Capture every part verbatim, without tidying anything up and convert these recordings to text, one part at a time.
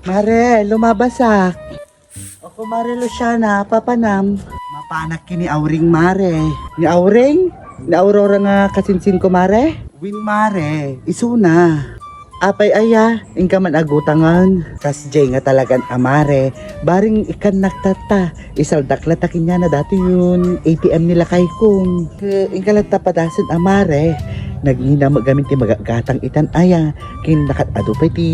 Mare, lumabasak. O, Kumare Luciana, papanam. Mapanak ken ni Auring, Mare. Ni Auring? Ni Aurora nga kasinsin ko, Mare? Wen, Mare, isuna. Apay aya, inka man agutangen. Kasdiay nga talagan a, Mare. Bareng ikkannak tatta. Isaldak la ta kaniana datoyen A T M ni lakayko. Ket inka latta padasen a, Mare. Nagngina met gamin ti magatgatang itan aya. Ken nakaad-adu pay ti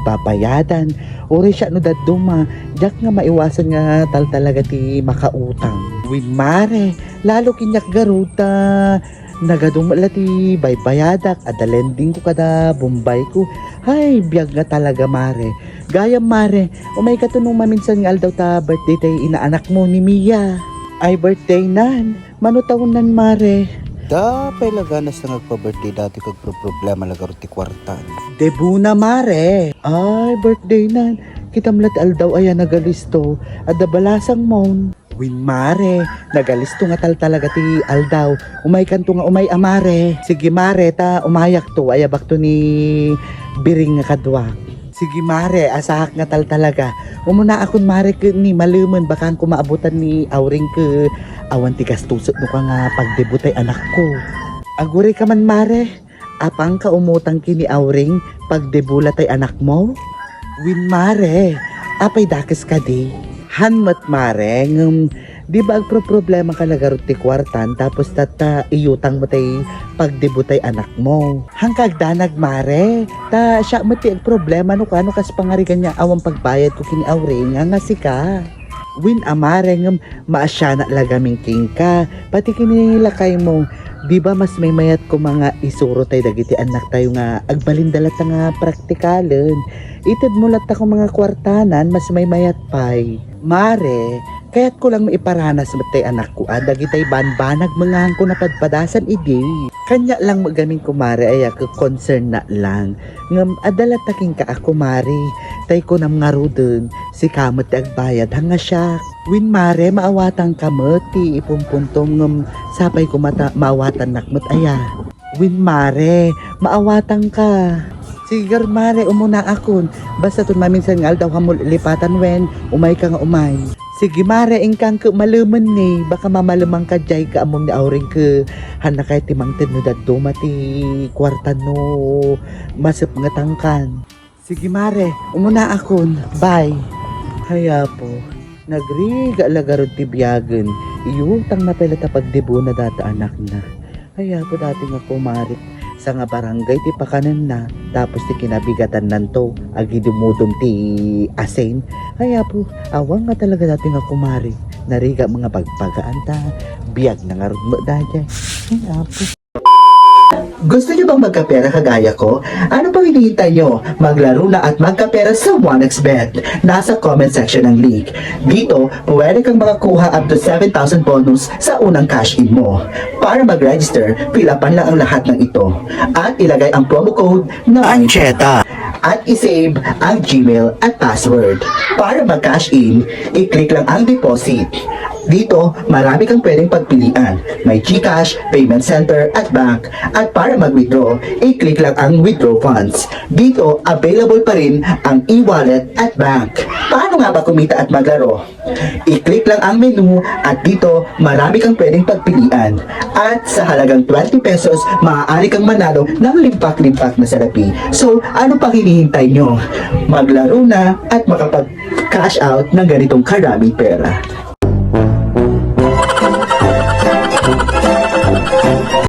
babayadan. Uray siak no dadduma, diak nga maiwasan nga taltalaga ti makautang. Wen, Mare, lalo kaniak garud ta nagadu met la ti baybayadak, adda lendingko kada bombayko. Ay, biag nga talaga, Mare. Gayam, Mare, umaykato no maminsan nga aldaw ta birthday tay inaanakmo ni Mia. Ay, birthdaynan. Mano taonnan, Mare? Da pay la ganas nga agpa-birthday datoy ket agproproblema la garud ti kuartan. Debuna, Mare. Ay, birthdaynan. Kitam la ti aldaw aya nagalisto. Adda balasangmon. Wen, Mare, nagalisto nga taltalaga ti aldaw. Umaykanto nga umay a, Mare. Sige, Mare, ta umayakto, ayabakto ni Biring nga kaduak. Sige, Mare, asaak nga taltalaga. Umunaakon, Mare, ket ni malemen, baka koma abutan ni Auring ket awan ti gastuset no ka nga pagdebutay anakko. Agurayka man, Mare. Apanka umutang ken ni Auring, pagdebula tay anakmo? Wen, Mare, apay dakes kadi? Han met, Mare, ngem di ba agproproblema ka la garud ti kuartan tapos tatta iutang mo tay pagdebutay anakmo? Hanka agdanag, Mare, ta siak met ti agproblema no kano kas pangarigan nga awan pagbayadko ken ni Auring nga sika. Wen a, Mare, ngem maasianak la gamin kenka, pati ken ni lakaymo. Di ba mas maymayat koma nga isuro tay dagiti annaktayo nga agbalinda latta nga praktikalen. Itedmo latta koma nga kuartanan, mas maymayat pay. Mare, kayatko lang maiparanas met tay anakko a dagitay banbanag menganko napadpadasan idi. Kaniak lang met gamin, kumare, aya ket concern na lang. Ngem adda latta kenka a kumare, tay kunam ngaruden, sika met ti agbayad, hanga siak. Wen, Mare, maawatanka met ti ipumpuntom ngem sapay koma ta maawatannak met aya. Wen, Mare, maawatanka. Sige, Mare, umunaakon. Basta ton maminsan nga aldaw, haanmo lipatan wen, umayka nga umay. Sige, Mare, inkanka malemen ni, baka mamalemanka diay ket ammom ni Auring ket hannaka ti mangted no dadduma ti kuartan no masepngetankan. Sige, Mare, umunaakon. Bye. Ay, Apo, nagrigat la garud ti biagen. Iutangna pay latta pagdebuna data anakna. Ay, Apo, datoy nga kumare, sanga barangay ti pakanenna, tapos ti kinabigatannanto, agidumudum ti asin. Ay, Apo, awan nga talaga datoy nga kumare. Narigat nga bagbagaan ta, biagna ngarud met daydiay. Ay, Apo. Gusto niyo bang magkapera kagaya ko? Ano pang hinihintay niyo? Maglaro na at magkapera sa one X bet. Nasa comment section ang link. Dito, pwede kang makakuha up to seven thousand bonus sa unang cash-in mo. Para mag-register, fill upan lang ang lahat ng ito. At ilagay ang promo code na Ancheta. At i-save ang Gmail at password. Para mag-cash in, i-click lang ang deposit. Dito, marami kang pwedeng pagpilian. May GCash, payment center, at bank. At para mag-withdraw, i-click lang ang withdraw funds. Dito, available pa rin ang e-wallet at bank. Paano nga ba kumita at maglaro? I-click lang ang menu at dito marami kang pwedeng pagpilian. At sa halagang twenty pesos, maaari kang manalo ng limpak-limpak na salapi. So, ano pang hinihintay nyo? Maglaro na at makapag-cash out ng ganitong karaming pera.